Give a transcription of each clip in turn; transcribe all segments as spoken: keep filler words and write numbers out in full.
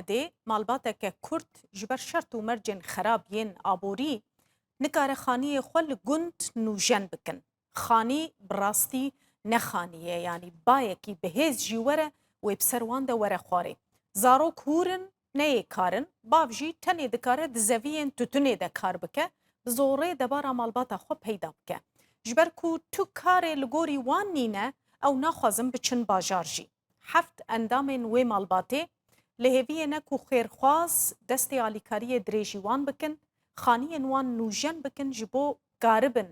Amedê malbateke kurt ji ber şert û mercên xerab yên aborî nikare xaniyê xwe li gund nûjen bikin. Xanî bi rastî ne xanî ye, yanî bayekî bi hêz jî were wê bi ser wan de were xwarê. Zarok hûr in, neyê kar in, bav jî tenê dikare di zeviyên tutunê de kar bike, bi zorê debara malbata xwe peyda bike. Ji ber ku tu karê li gorî wan nîne, ew naxwazin biçin bajar jî. Heft endamên wê malbatê li hêviyê ne ku xêrxwaz destê alîkariyê dirêjî wan bikin, xaniyên wan nûjen bikin ji bo karibin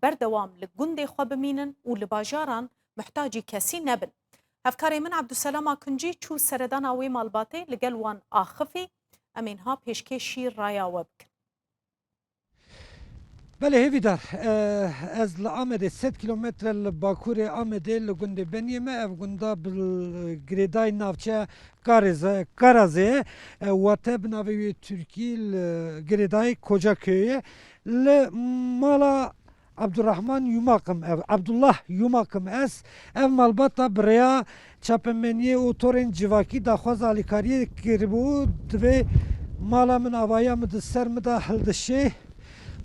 berdewam li gundê xwe bimînin û li bajaran muhtacî kesî nebin. Hevkarê min Ebdulselam Akincî çû seredana wê malbatê, li gel wan axifî. Em ê niha pêşkêşî raya we bikin. Belê hêvîdar, e, ez li Amedê sed kîlometre li bakurê Amedê li gundê Beniyê me. Ev gunda bi girêdayî navçeya Karêze-, Karazê ye. E, wate bi navê wê tirkî li girêdayî Kocaköyê ye. Li mala Abdurrahman Yumak im ev, Abdullah Yumak im ez. Ev malbata bi rêya çapemeniyê û torên civakî daxwaza alîkariyê kiribû. Divê mala min avahiya min di ser min de hildişê.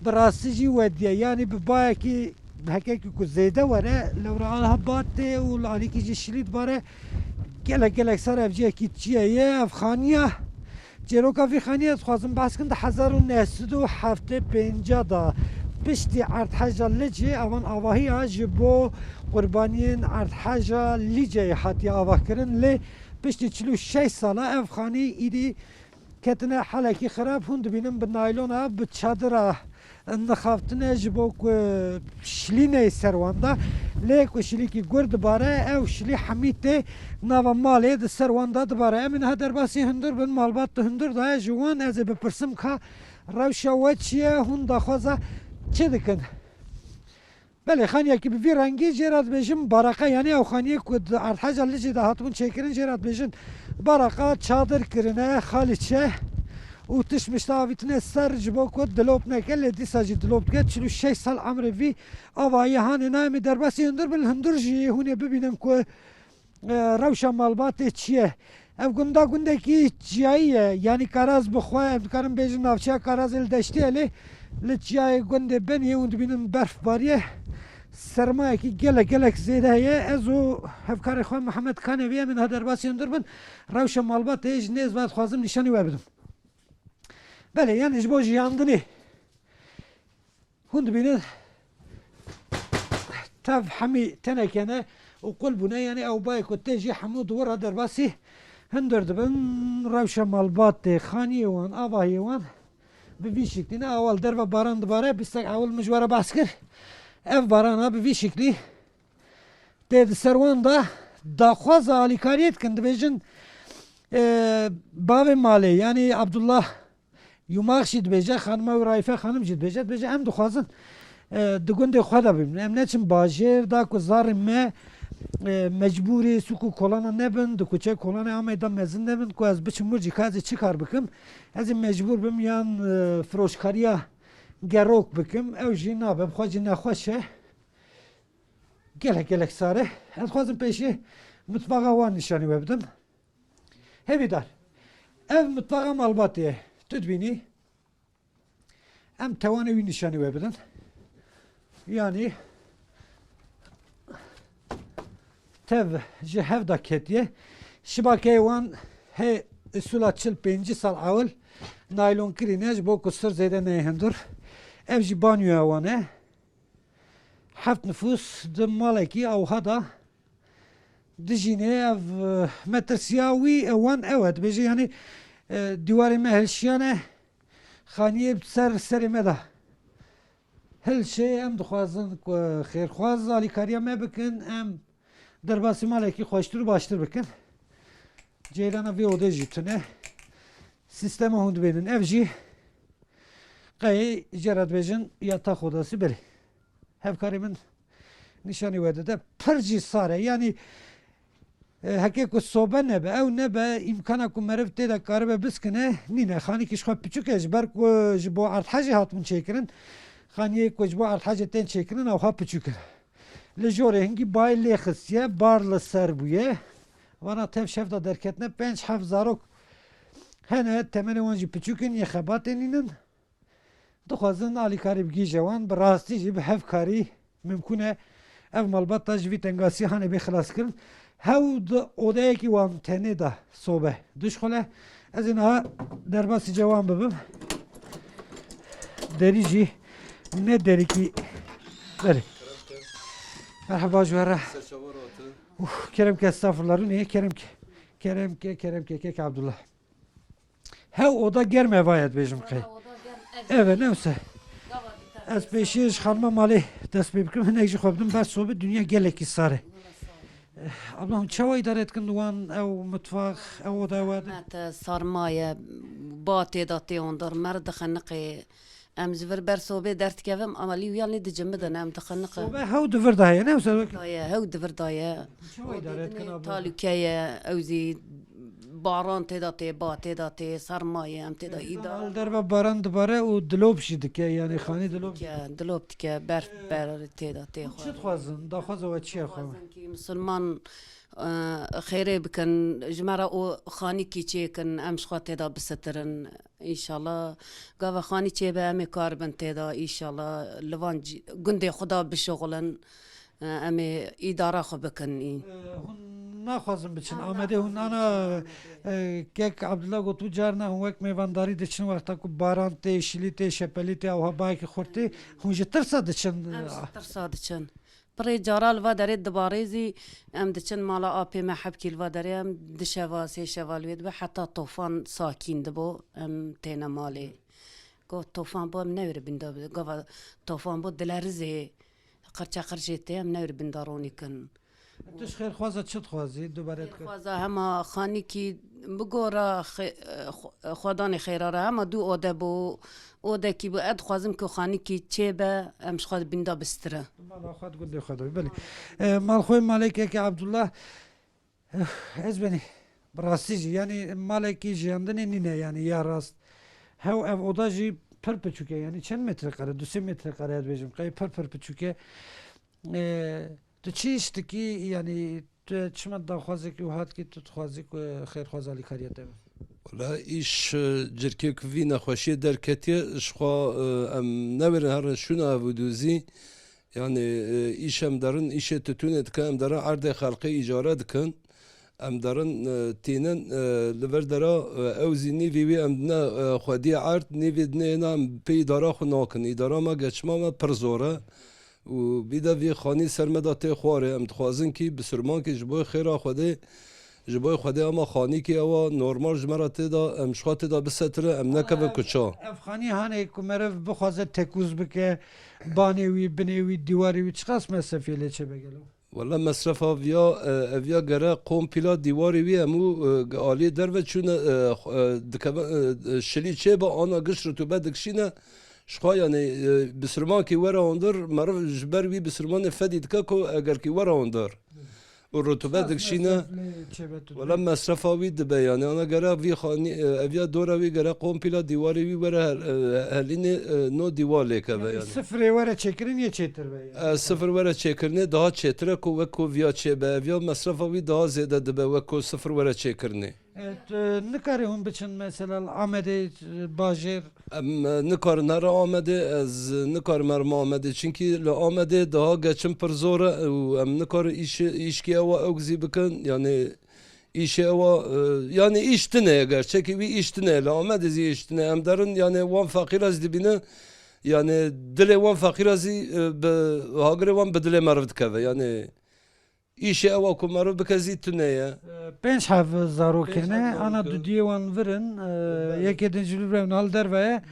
Bi rastî jî wediye. Yanî bi bayekî hekekî ku zêde were, lewra aniha bad tê û li alîkî jî şilî dibare. Gelek gelek sar ev cihekî çiye ye, ev xaniya. Çêroka vî xaniyê dixwazim behs kim, di hezar û neh sed û heftê pênc de piştî erdheja Licê evan avahiya ji bo qurbaniyên erdheja Liceyê hatiye avakirin, lê piştî çil û şeş sala ev xanî îdî ketine helekî xirab. Hûn dibînin bi naylona, bi çadira nixaftine ji bo ku şilî neyê ser wan de. Lê ku şilîkî gur dibare, ew şilî hemî tê nava malê di ser wan de dibare. Em ê niha derbasî hundir bin, malbat di hundir de ye. Ji wan ez ê bipirsim ka rewşa we çi ye, hûn daxwaza çi dikin? Belê, xaniyekî bi vî rengî jê re dibêjin baraqa, yanî ew xaniyê ku di erdheja Licê de hatibûn çêkirin jê re dibêjin baraqa, çadir kirine, xalîçe û tişt mişt avîtine ser ji bo ku dilop neke, lê dîsa jî dilop dike. Çil û şeş sal emrê vî avahiyê hanê. Na em ê derbasî hundir bin, li hundir jî hûn ê bibînin ku e, rewşa malbatê çi ye? Ev gunda gundekî çiyayî ye. Yanî Karaz bi xwe, em dikarin bêjin navçeya Karazê li deştê ye, lê li çiyayê gundê Beniyê hûn dibînin berf bariye. Sermayekî gelek gelek zêde heye. Ez û hevkarê xwe Mihemed Kanevî em ê niha derbasî hundir bin. Rewşa malbatê ji nêz ve dixwazim nîşanî we bidim. Belê, yanî ji bo jiyandinê hûn dibînin tev hemî teneke ne û qul bûne, yanî ew bayê ku tê jî hemû di wir re derbasî hundir dibin. Rewşa malbatê, xaniyê wan, avahiyê wan bi vî şiklî ne. Awal derve baran dibare, bîstek ewil min ji we re behs kir. Ev barana bi vî şiklî tê di ser wan de daxwaza alîkariyê dikin, dibêjin, e, bavê malê, yanî Abdullah Yumak jî dibêje, xanima wî Raife Xanim jî dibêje, dibêje, em dixwazin, e, di gundê xwe de bimînin. Em neçin bajêr da ku zarê me, e, mecbûrî sûk û kolana nebin, di kuçe kolanê Amedê de mezin nebin, ku ez biçim wir jî ka ez ê çi kar bikim, ez ê mecbûr bim yan, e, firoşkariya gerok bikim, ew jî nabe, bi xwe jî nexweş e. Gelek gelek sar e. Ez dixwazim pêşî mitbaxa wan nîşanî we bidim. Hêvîdar. Ev mitbaxa malbatê ye. Tu dibînî. Em tewanê wî nîşanî we bidin. Yanî tev ji hev de ketiye. Şibakeyê wan hê usula çil pêncî sal ewil naylon kirîne ji bo ku sir zêde neyê hundir. Ev jî banyoya wan e. Heft nifûs di malekî ewha de dijîne. Ev, e, metirsiya wî, e, wan ew e. Dibêje, yanî, e, dîwarê me hilşiyane, xaniyê ser serê me de hilşê. Em dixwazin ku xêrxwaz alîkariya me bikin, em derbasî malekî xweştir û baştir bikin. Ceyrana vê odê jî tune. Sîstema hûn dibênin. Ev jî qey jê re dibêjin yatak odası, belê. Hevkarê min nîşanî we dide. Pir jî sar e. Yanî, e, heke ku sobe nebe, ew nebe, îmkana ku meriv tê de karibe biskine, nîne. Xanîkî ji xwe piçûk e, ji ber ku ji bo erdhejê hatibûn çêkirin. Xaniyê ku ji bo erdhejê tên çêkirin, ewha piçûk in. Li jorê hingî bayê lê xistiye, bar li ser bûye. Vana tev şev de derketine, pênc heft zarok Hene temenê wan jî piçûk in, yê xebatê nînin. Dixwazin alîkarî bigihîje wan, bi rastî jî bi hevkarî mimkûn e ev malbata ji vî tengasî hanê bê xilaskirin. Hew di odeyekî wan tenê de sobe dişxule. Ez ê niha derbasî cewan bibim. Derî jî ne derîkî. Belê. Merheba ji we re. Ser çava rahat in. Uf, kerem ke, estağfurullah, rûnê, kerem ke. Kerem ke, kerem ke, kek Abdullah. Hew oda germ e, vayet bêjim qey. Oda germ, ev. Eve, ne wise. Gava dî ter. Ez pêşiyê ji xanima malê dest pê bikim, hinek jî xwe bidim ber sobê, dinya gelekî sar e. Eh, abla, hûn çawa îdare dikin wan ew mitfax, ew oda we de? Mete sarmaye, ba tê de tê ondor, mer dixeniqê. Em ji vir ber sobê derdikevin, ama lî wiya lê dicimidin, em dixeniqin. Sobe hew di vir de heye, ne wisa wek? Daye, hew di vir daye. Çawa îdare dikin abla? Talûke ye, ew zî baran tê de tê, ba tê de tê, serma ye, em tê de îdare. Li derve baran dibare û dilop jî dike, yanî xanî dilop. Dike, dilop dike, berf ber tê de tê. Çi dixwazin? Daxwaza we çi ye xwe? Dixwazin kî misilman, e, xêrê bikin, ji me re û xanîkî çêkin, em ji xwe tê de bisitirin. Înşallah gava xanî çêbe, em ê kar bin tê de, înşallah li van cî-, gundê xwe de bişuxulin, e, em ê îdara xwe bikin. Î. E, hûn naxwazin biçin Amedê, hûn ana, e, kek Abdullah got, carna hûn wek mêvandarî diçin, wexta ku baran tê, şilî tê, şepelî tê, ewha bayekî xurt tê, hûn ji tirsa diçin? Em ji tirsa diçin. Pirê cara li va derê dibarêzî, em diçin mala apê me hebkî li va derê, em di şeva, sê şeva li wê dibe, heta tofan sakîn dibo, em têne malê. Got tofan bo, em newêre bînda bi-, gava tofan bo, dilerizê, qirçeqirçê tê, em newêre bînda ronî kin. Tu ji xêrxwaza çi dixwazî, dubare dikir? Xêrxwaza hema xanîkî bigora xê-, xwe-, xwedanê xêra re, hema du ode bo, odekî bo, ez dixwazim ku xanîkî çêbe, em ji xwe bînda bistire. Mala xwe di gundê xwe de, belê. E, malxwê malekeke Abdullah, eh, ez benî, bi rastî jî, yanî malekî jiyandinê nîne, yanî ya rast. Hew ev oda jî pir piçûk e, yanî çend metrekare, du sê metrekare ez dibêjim, qey pir pir piçûk e. E, tu çi îş dikî, yanî tu çima daxwazekî wiha dikî, tu dixwazî ku xêrxwaz alîkariya te be? Wela îş, e, cirkê ku vî nexweşiyê derketiye, ji xwe, e, em newêrin herin şûna ev û dûzî. Yanî, e, îş em derin, îşê tutûnê dikin, em derin erdê xelkê îcare dikin. Em derin, e, tînin, e, li vir dera, e, ew zî nîvî wî em dine, e, xwediyê erd, nîvî dinê êna em pê îdara xwe nakin. Îdara me geçima me pir zor e. Û bî de vî xanî ser me de tê xwarê. Em dixwazin kî bisurmankî ji bo xêra Xwedê, ji bo Xwedê ama xanîkî ewa normal ji me re tê de, em ji xwe tê de bisetire, em nekeve kuça. Ev xanî hanê ku meriv bixwaze tekûz bike, banê wî, binê wî, dîwarê wî çiqas mesrefê lê çêbe gelo? Wele mesrefa viya, e, ev ya gere kompîla dîwarê wî hemû, e, aliyê derve çûne, e, xw-, e, dikeve, e, e, şilî çêbe, ana giş rutûbet dikişîne. Ji xwe yanî, e, bisirmankî were hundir, meriv ji ber wî bisirmanê fedî dike ku eger kî were hundir û rutûbet dikişîne, wele mesrefa wî dibe yanî. Ana gere vî xanî, e, ev ya dora wî gere kompîla dîwarê wî were hel-, e, helînê, e, no dîwar lêkeve yanî. Sifirê were çêkirin yê çêtir be yanî? E, sifir were çêkirinê daha çêtir e ku wek ku viya çêbe. Ev ya mesrefa wî daha zêde dibe wek ku sifir were çêkirinê. E, tu nikarî hûn biçin mesela li Amedê, e, bajêr? Em, e, nikarin here Amedê, ez nikarim herim Amedê, çinkî li Amedê daha geçim pir zor e û em nikarin îş, îşkî ewa ew zî bikin, yanî îşê ewa, e, yanî îş tune ye, gerçekî wî îş tune ye, li Amedê zî îş tune ye. Em derin yanî wan feqîra zî dibînin, yanî dilê wan feqîra zî, e, bi hagirê wan bi dilê meriv dikeve, yanî Îşê ewa ku meriv bike zî tune ye. Pênc heb zarokê ne, ana dudiyê wan vir in, yekê din ji vir in, hal derve ye.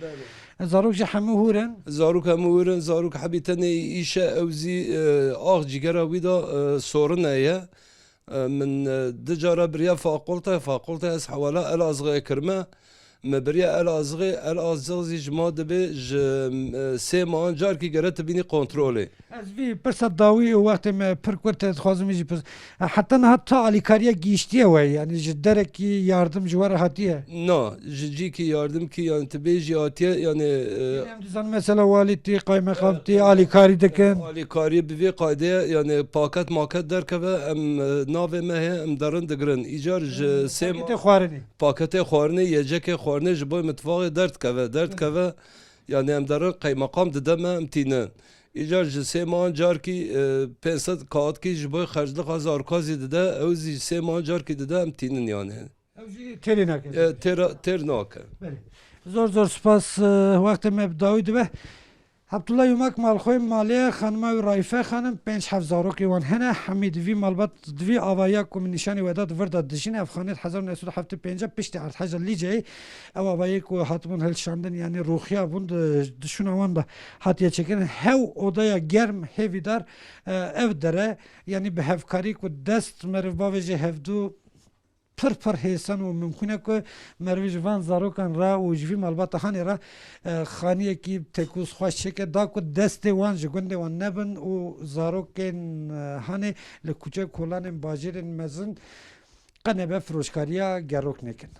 Belê. Zarok jî hemû hûr in. Zarok hemû hûr in, zarok hebî tenê îşe ew zî, e, ax cîgera wî de, e, sorine ye. E, min, e, du cara biriya fakulte, fakulte ez hewala Elazığê kirime. Me beriya Elazığê, Elazığ zî ji ma dibe ji, e, sê mehan carkî gere tu bînî kontrolê. Ez vî pirsa dawî û wextê me pir kurt ez dixwazim jî pirs. E, heta niha tu alîkariya gihîştiye we, yanî ji derekî yardim ji we re hatiye? Na, ji cîkî yardim kî, yanî tu bê jî hatiye, yanî, e, Yanî em dizanin mesela walîtî, qaymeqamtî alîkarî dikin. Alîkarî bi vê qaydê, yanî paket maket derkeve, em, e, navê me heye, em derin digirin. Îcar ji sê Paketê xwarinê. Paketê xwarinê, yecekê xwarinê ji bo mitifaqê derdikeve, derdikeve. Yanî em derin qeymeqam dide me, em tînin. Îcar ji sê mehan carkî, e, pênc sed kaxtkî ji bo xerclixa zarokazî dide, ew zî ji sê mehan carkî dide, em tînin yanî. Ew jî têrê nake. E, têra, têr nake. Belê. Zor zor spas, e, wextê me bi dawî dibe. Abdullah Yumak malxwê malê ye, xanima wî Raife xanim, pênc heft zarokê wan hene. Hemî di vî malbat, di vî avaya ku min nîşanî we da, di vir de dijîne. Ev xanê di hezar û neh sed û heftê û pênc piştî erdheja Lîceyê ew avayê ku hatibûn hilşandin, yanî rûxiya bûn di, di şûna wan de hatiye çêkirin. Hew odaya germ, hêvîdar, e, ev dere, yanî bi hevkarî ku dest meriv bavêje hevdû pir pir hêsan û mimkûn e ku meriv ji van zarokan re û ji vî malbata hanê re, e, xaniyekî têkûz xweş çêke, da ku destê wan ji gundê wan nebin û zarokên, e, hanê li kuçe kolanên bajêrên mezin qe nebe firoşkariya gerok nekin.